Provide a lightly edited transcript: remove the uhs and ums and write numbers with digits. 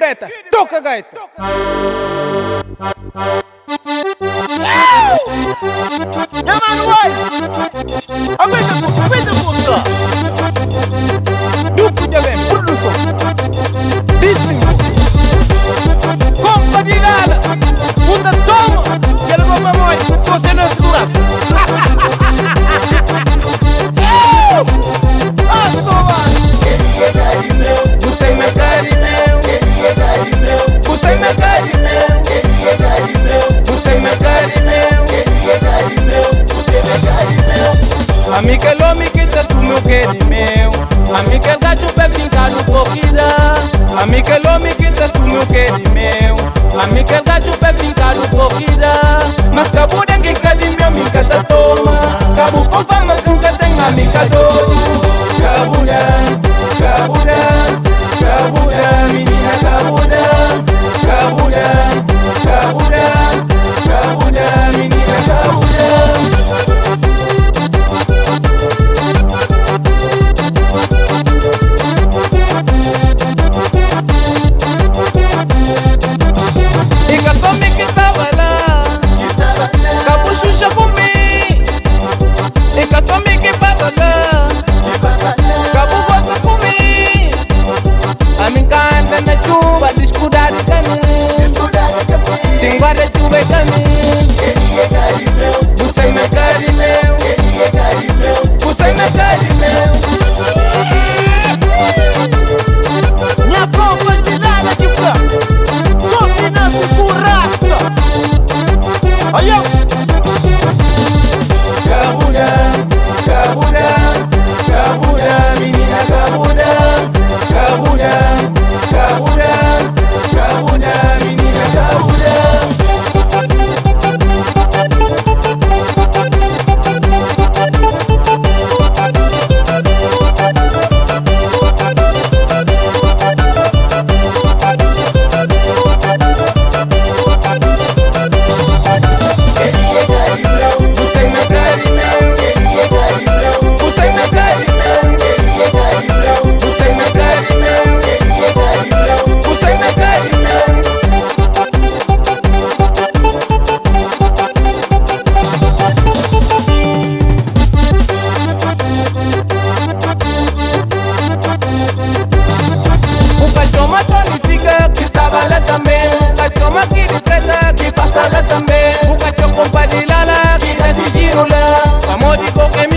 Preta, toka gaita! Nha mano Wise, aguenta kusa, aguenta kusa. Duku dja ben, produson Disingo Kompa di Lala, bu ta toma Kel go pa moi, so se na seguransa. Ami kel omi ki ta sumi o ke di meu. Ami kel gatxu pé finkadu pokida. Ami kel omi ki ta sumi o ke di meu. Ami kel gatxu pé finkadu pokida. Mas ka bu den ki ka di meu mi ka ta toma. Ka bu pon fama ki N ka ten ami ka dodu. Ka bu da, ka bu da, ka bu da, minina ka bu da. Ka bu da, ka bu da, ka bu da, minina ka bu da. I ka so mi ki staba la, ka bu xuxa ku mi. I ka so mi ki pasa la, ka bu goza ku mi. Ami N ka anda na txuba, diskudadu ka mi. Si N guarda txuba é ka mi. Bu sai na ka di meu, bu sai na ka di meu. Nha tropa di lala ki fla, so si nasi ku rasta. Ayo! Ka bu da, ka bu da, ka bu da, minina ka bu da. Ka bu da, ka bu da, ka bu da, minina ka bu da. Bu sai na ka di meu, bu sai na ka di meu, bu sai na ka di meu, bu sai na ka di meu. Bu ka txoma Tony Fika ki staba la tanbe. Bu ka txoma Kidy Preta ki pasa la tanbe. Bu ka txoma Kompa di Lala ki da si jiru la. Pamodi bo é.